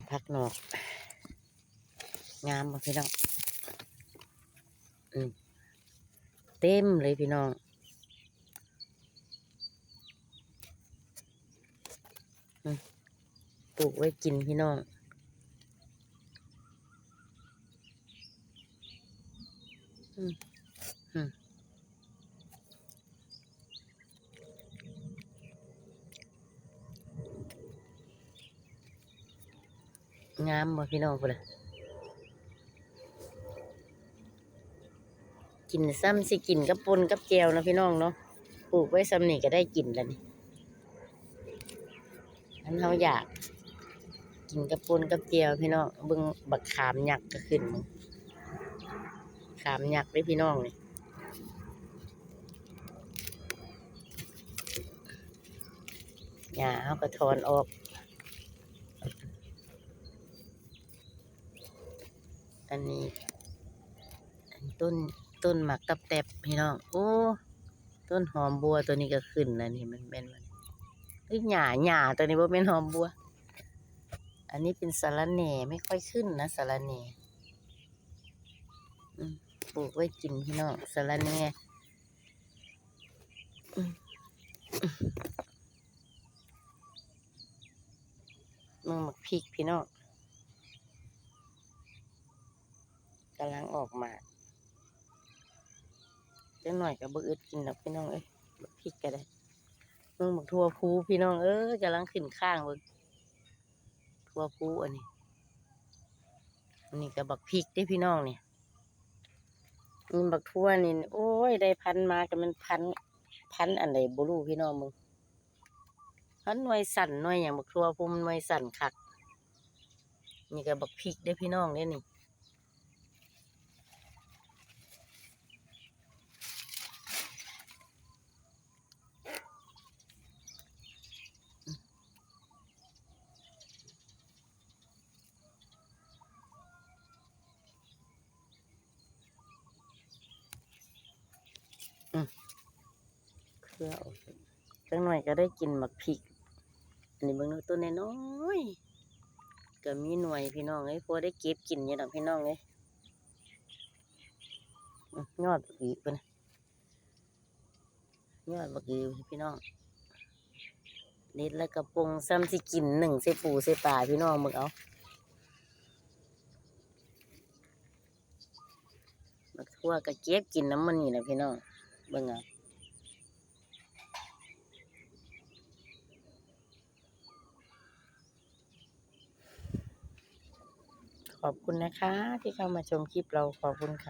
ຜັກໜອກ ງາມບໍ່ພີ່ນ້ອງ? ອືມ ເຕັມເລີຍພີ່ນ້ອງ. ອືມ ປູກໄວ້ກິນພີ່ນ້ອງ. ອືມ ອືມ ງາມບໍ່ພີ່ນ້ອງ? ພຸ້ນນະ ກິນ ສ່ຳຊິກິນກັບປົ່ນກັບແຈ່ວເນາະພີ່ນ້ອງເນາະ. ປູກໄວ້ສ່ຳນີ້ກໍໄດ້ກິນແລ້ວນີ້ ຄັນເຮົາຢາກ ກິນກັບປົ່ນກັບແຈ່ວພີ່ນ້ອງ. ເບິ່ງບັກຂາມຍັກກໍຂຶ້ນ ຂາມຍັກເດ້ພີ່ນ້ອງນີ້. ຫຍ້າເຮົາກໍຖອນອອກ. ອັນນີ້ ອັນ ຕົ້ນ ຕົ້ນໝາກຕັບແຕັບພີ່ນ້ອງ. ໂອ້ ຕົ້ນຫອມບົວຕົວນີ້ກໍຂຶ້ນແລ້ວນີ້. ມັນແມ່ນ ຫຼື ຫຍ້າ ຫຍ້າຕົວນີ້ບໍ່ແມ່ນຫອມບົວ. ອັນນີ້ເປັນສະລະແໜ່ ໄມ່ຄ່ອຍຂຶ້ນນະ ສະລະແໜ່. ອືມ ປູກໄວ້ກິນພີ່ນ້ອງ ສະລະແໜ່. ອືມ ເບິ່ງໝາກພິກພີ່ນ້ອງ ກຳລັງອອກໝາກ. ຈັກໜ້ອຍກໍບໍ່ອຶດກິນດອກພີ່ນ້ອງເອີຍ ໝາກພິກກໍໄດ້. ເບິ່ງໝາກຖົ່ວພູພີ່ນ້ອງເອີຍ ກຳລັງຂຶ້ນຄ້າງເບິ່ງ. ຖົ່ວພູອັນນີ້ ອັນນີ້ກໍບັກພິກເດ້ພີ່ນ້ອງນີ້. ນີ້ບັກຖົ່ວນີ້ ໂອ້ຍ ໄດ້ພັນມາກໍແມ່ນພັນ ພັນອັນໃດບໍ່ຮູ້ພີ່ນ້ອງເບິ່ງ. ພັນໜ່ວຍສັ້ນໜ່ວຍຫຍັງ ບັກຖົ່ວພູມັນໜ່ວຍສັ້ນຄັກ. ນີ້ກໍບັກພິກເດ້ພີ່ນ້ອງເດ້ນີ້. ອືມ ເຄືອອອກ ຈັກໜ້ອຍກໍໄດ້ກິນໝາກພິກ. ອັນນີ້ເບິ່ງເນາະ ຕົ້ນນ້ອຍໆ ກໍມີໜ່ວຍພີ່ນ້ອງເອີຍ ພໍໄດ້ເກັບກິນຢູ່ດອກພີ່ນ້ອງເອີຍ. ອືມ ຍອດອີກເພິ່ນ ຍອດບັກອີ່ພີ່ນ້ອງ. ເດັດແລ້ວກໍປົ່ງ ສ່ຳຊິກິນ ໜຶ້ງໃສ່ປູໃສ່ປາພີ່ນ້ອງເບິ່ງເອົາ. ບັກຖົ່ວກໍເກັບກິນນຳມື້ນີ້ແຫຼະພີ່ນ້ອງ ເບິ່ງເອົາ. ຂອບຄຸນນະຄະທີ່ເຂົ້າມາຊົມຄລິບເຮົາ ຂອບຄຸນຄ່ະ.